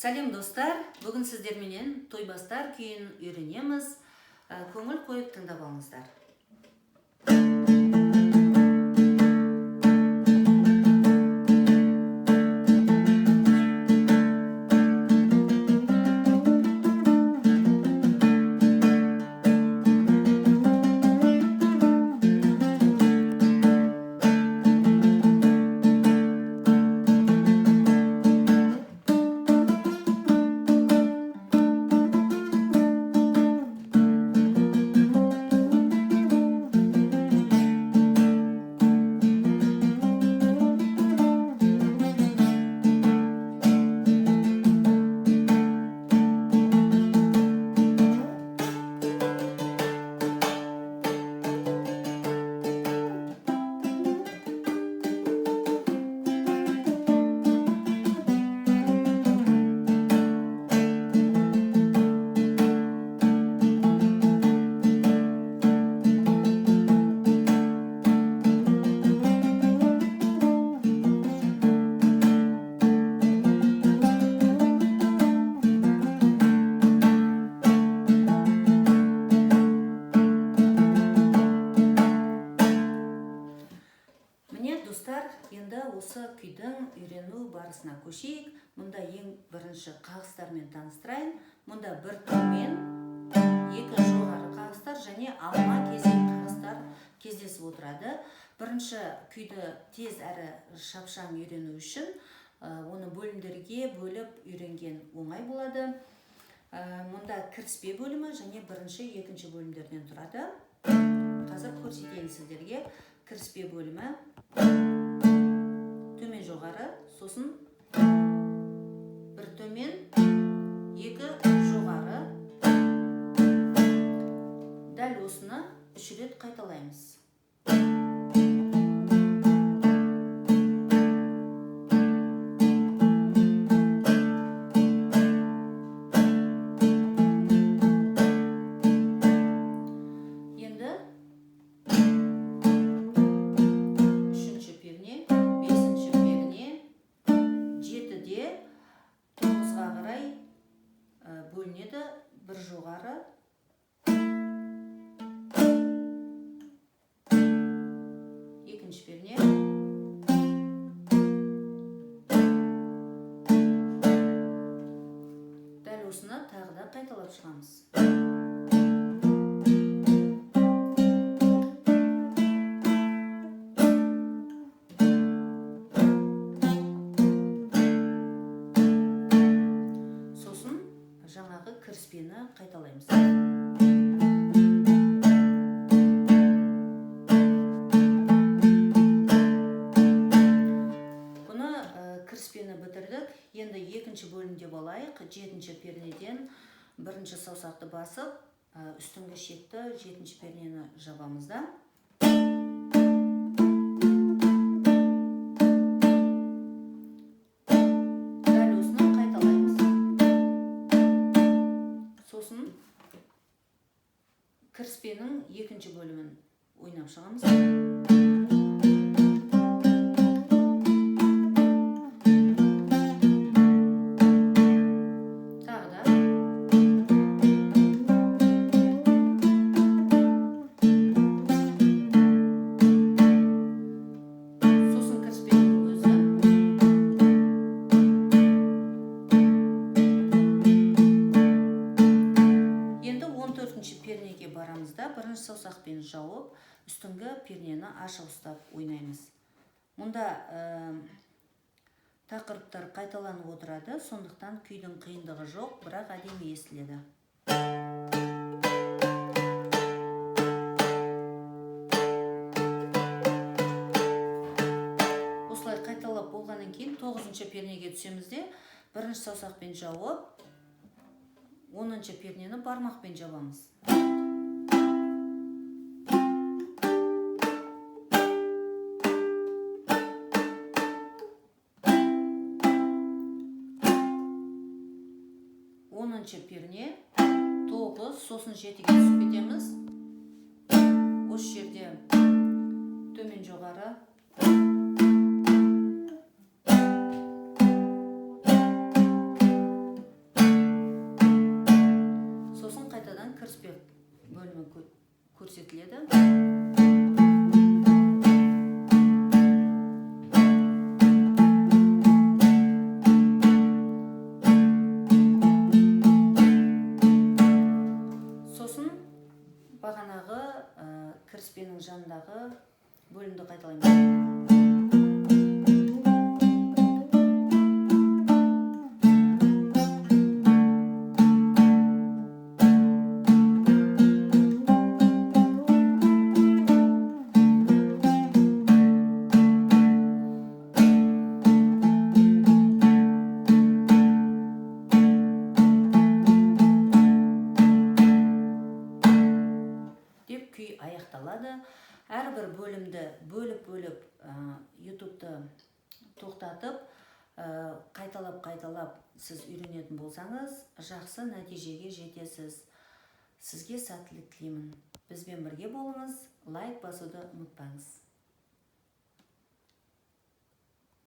Сәлем, достар! Бүгін сіздерменен Тойбастар күйін үйренеміз. Көңіл қойып тыңдап алыңыздар. Міне, достар, енді осы күйдің үйрену барысына көшейік. Мұнда ең бірінші қағыстармен таныстырайын. Мұнда бір төмен, екі жоғары қағыстар және алма кезек қағыстар кездесіп отырады. Бірінші күйді тез әрі шапшаң үйрену үшін оны бөлімдерге бөліп үйренген оңай болады. Мұнда кіріспе бөлімі және бірінші, екінші бөлімдерден тұрады. Қазір көрсетейін сіздерге. Кіріспе бөлімі төмен жоғары, сосын бір төмен, екі жоғары. Дәл осыны 3 рет қайталаймыз. Енді үшінші перне, бесінші перне, жетіде тоғызға қарай бөлінеді, бір жоғары, екінші перне, дәл осыны тағы да қайталап шығамыз. Сосын жаңағы кіріспені қайталаймыз. Бұны кіріспені бітірдік. Енді екінші бөлімде болайық. Жетінші пернеден бірінші саусақты басып, үстіңгі шекті жетінші пернені жабамыз да. Дәл осыны қайталаймыз. Сосын кіріспенің екінші бөлімін ойнап шығамыз. Тағы да. Сосын кіріспенің өзі. Енді 14-ші пернеге барамыз да, бірінші саусақпен жауып, үстіңгі пернені ашық ұстап ойнаймыз. Мұнда тақырыптар қайталанып отырады, сондықтан күйдің қиындығы жоқ, бірақ әдемі естіледі. Осылай қайталап болғаннан кейін 9-шы пернеге түсеміз де, бірінші саусақпен жауып, 10-шы пернені бармақпен жабамыз. Оныншы перне, 9, сосын 7-ге түсіп кетеміз. Осы жерде төмен жоғары. бөлімі көрсетіледі. Сосын бағанағы кіріспенің жанындағы бөлімді қайталаймыз. Деп күй аяқталады. Әрбір бөлімді бөліп-бөліп, ютубты тоқтатып, қайталап-қайталап сіз үйренетін болсаңыз, жақсы нәтижеге жетесіз. Сізге сәттілік тілеймін. Бізбен бірге болыңыз, лайк басуды ұмытпаңыз.